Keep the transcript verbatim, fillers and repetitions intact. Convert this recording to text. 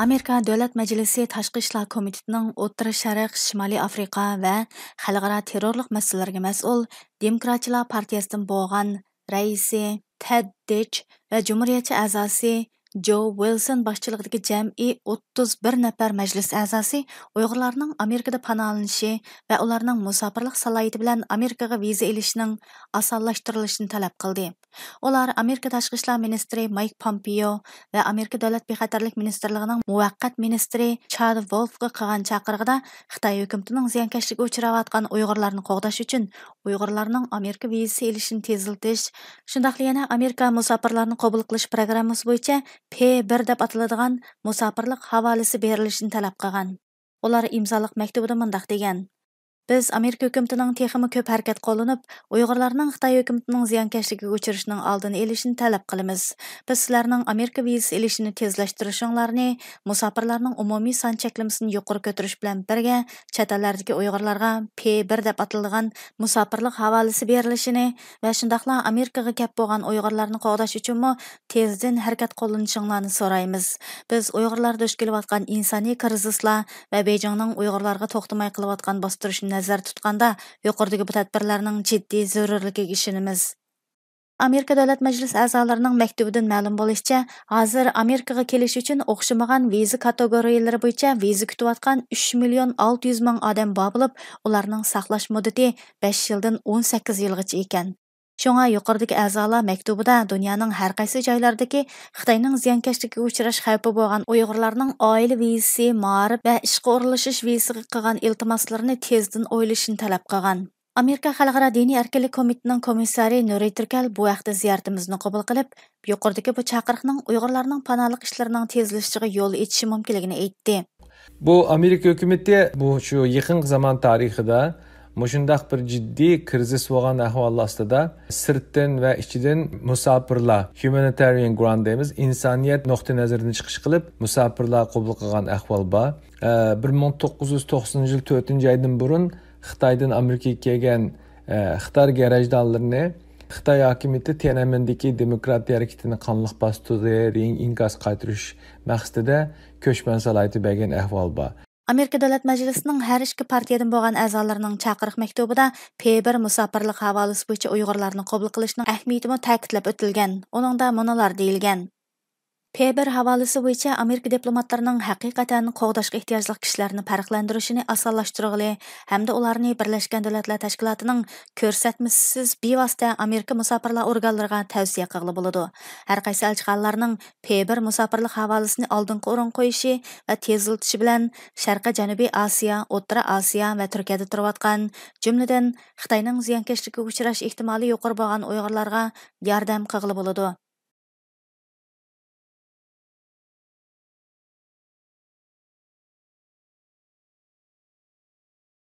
ئامېرىكا دۆلەت مەجلىسى تاشقى ئىشلار كومىتېتىنىڭ ئوتتۇرا شەرق، شىمالىي ئافرىقا ۋە خەلقئارا تېررورلۇق مەسىلىلىرىگە مەسئۇل دېموكراتچىلار پارتىيەسىدىن بولغان رەئىسى تېد دېچ ۋە جۇمھۇرىيەتچى ئەزاسى جو ۋىلسون باشچىلىقىدىكى جەمئىي ئوتتۇز بىر نەپەر مەجلىس ئەزاسى ئۇيغۇرلارنىڭ ئامېرىكىدا پاناھلىنىشى ۋە ئۇلارنىڭ مۇساپىرلىق سالاھىيىتى بىلەن ئامېرىكىغا ۋىزا ئېلىشىنىڭ ئاسانلاشتۇرۇلۇشىنى تەلەپ قىلدى. ئۇلار ئامېرىكا تاشقى ئىشلار مىنىستىرى مايك پومپېيو ۋە ئامېرىكا دۆلەت بىخەتەرلىك مىنىستىرلىقىنىڭ مۇۋەققەت مىنىستىرى چاد ۋولفقا قىلغان چاقىرىقىدا خىتاي ھۆكۈمىتىنىڭ زىيانكەشلىككە ئۇچراۋاتقان ئۇيغۇرلارنى قوغداش ئۈچۈن ئۇيغۇرلارنىڭ ئامېرىكا ۋىزىسى ئېلىشىنى تېزلىتىش، شۇنداقلا يەنە ئامېرىكا مۇساپىرلارنى قوبۇل قىلىش پروگراممىسى بويىچە پې بىر دەپ ئاتىلىدىغان مۇساپىرلىق ھاۋالىسى بېرىلىشىنى تەلەپ قىلغان. ئۇلار ئىمزالىق مەكتۇبىدا مۇنداق دېگەن: بىز ئامېرىكا ھۆكۈمىتىنىڭ تېخىمۇ كۆپ ھەرىكەت قوللىنىپ، ئۇيغۇرلارنىڭ خىتاي ھۆكۈمىتىنىڭ زىيانكەشلىكىگە ئۇچرىشىنىڭ ئالدىنى ئېلىشىنى تەلەپ قىلىمىز. بىز سىلەرنىڭ ئامېرىكا ۋىزىسى ئېلىشىنى تېزلەشتۈرۈشۈڭلارنى، مۇساپىرلارنىڭ ئومۇمىي سان چەكلىمىسىنى يۇقىرى كۆتۈرۈش بىلەن بىرگە، چەت ئەللەردىكى ئۇيغۇرلارغا پې بىر دەپ ئاتىلىدىغان مۇساپىرلىق ھاۋالىسى بېرىلىشىنى ۋە شۇنداقلا ئامېرىكىغا كەپ بولغان ئۇيغۇرلارنى قوغداش ئۈچۈنمۇ تېزدىن ھەرىكەت قوللىنىشىڭلارنى سورايمىز. بىز ئۇيغۇرلار دۇچ كېلىۋاتقان ئىنسانىي كىرىزىسلار ۋە بېيجىڭنىڭ ئۇيغۇرلارغا توختىماي قىلىۋاتقان باستۇرۇشىنى نەزەردە تۇتقاندا، يۇقىرىدىكى بۇ تەدبىرلەرنىڭ جىددىي زۆرۈرلۈكىگە ئىشىنىمىز. ئامېرىكا دۆلەت مەجلىسى ئەزالىرىنىڭ مەكتۇبىدىن مەلۇم بولۇشىچە، ھازىر ئامېرىكىغا كېلىش ئۈچۈن ئوخشىمىغان ۋىزا كاتېگورىيەلىرى بويىچە ۋىزا كۈتۈۋاتقان ئۈچ مىليون ئالتە يۈز مىڭ ئادەم بار بولۇپ، ئۇلارنىڭ ساقلاش مۇددىتى بەش يىلدىن ئون سەككىز يىلغىچە ئىكەن. شۇڭا يۇقىرىدىكى ئەزالار مەكتۇبىدا دۇنيانىڭ ھەر قايسى جايلىرىدىكى خىتاينىڭ زىيانكەشلىكىگە ئۇچراش خەۋپى بولغان ئۇيغۇرلارنىڭ ئائىلە ۋىزىسى، مائارىپ ۋە ئىشقا ئورۇنلىشىش ۋىزىسىغا قىلغان ئىلتىماسلىرىنى تېزدىن ئويلىشىنى تەلەپ قىلغان. ئامېرىكا خەلقئارا دىنىي ئەركىنلىك كومىتېتىنىڭ كومىسسارى نۇرى تۈركەل بۇ ھەقتە زىيارىتىمىزنى قوبۇل قىلىپ، يۇقىرىدىكى بۇ چاقىرىقنىڭ ئۇيغۇرلارنىڭ پاناھلىق ئىشلىرىنىڭ تېزلىشىشىغا يول ئېچىشى مۇمكىنلىكىنى ئېيتتى. بۇ ئامېرىكا ھۆكۈمىتى بۇ شۇ يېقىنقى زامان تارىخىدا مۇشۇنداق بىر جىددىي كىرىزىس بولغان ئەھۋال ئاستىدا سىرتتىن ۋە ئىچىدىن مۇساپىرلار، humanitarian grant دەيمىز، ئىنسانىيەت نۇقتىئى نەزىرىدىن چىقىش قىلىپ مۇساپىرلار قوبۇل قىلغان ئەھۋال بار. ئە، بىر مىڭ توققۇز يۈز توقسىنىنچى يىل تۆتىنچى ئايدىن بۇرۇن خىتايدىن ئامېرىكىغا كەلگەن، ئە، خىتاي گراژدانلىرىنى خىتاي ھاكىمىيىتى تيەنئەنمېندىكى دېموكراتىيە ھەرىكىتىنى قانلىق باستۇردى دېگەن ئىنكاس قايتۇرۇش مەقسىتىدە كۆچمەن سالاھىيىتى بەرگەن ئەھۋال بار. ئامېرىكا دۆلەت مەجلىسىنىڭ ھەر ئىككى پارتىيەدىن بولغان ئەزالىرىنىڭ چاقىرىق مەكتۇبىدا پې بىر مۇساپىرلىق ھاۋالىسى بويىچە ئۇيغۇرلارنى قوبۇل قىلىشنىڭ ئەھمىيىتىمۇ تەكىتلەپ ئۆتۈلگەن. ئۇنىڭدا مۇنۇلار دېيىلگەن: پې بىر ھاۋالىسى بويىچە ئامېرىكا دىپلوماتلىرىنىڭ ھەقىقەتەن قوغداشقا ئېھتىياجلىق كىشىلەرنى پەرقلەندۈرۈشىنى ئاسانلاشتۇرغىلى ھەمدە ئۇلارنى بىرلەشكەن دۆلەتلەر تەشكىلاتىنىڭ كۆرسەتمىسىسىز بىۋاسىتە ئامېرىكا مۇساپىرلار ئورگانلىرىغا تەۋسىيە قىلغىلى بولىدۇ. ھەر قايسى ئەلچىخانىلارنىڭ پې بىر مۇساپىرلىق ھاۋالىسىنى ئالدىنقى ئورۇنغا قويۇشى ۋە تېزلىتىشى بىلەن شەرقىي جەنۇبىي ئاسىيا، ئوتتۇرا ئاسىيا ۋە تۈركىيەدە تۇرۇۋاتقان، جۈملىدىن خىتاينىڭ زىيانكەشلىكىگە ئۇچراش ئېھتىمالى يۇقىرى بولغان ئۇيغۇرلارغا ياردەم قىلغىلى بولىدۇ.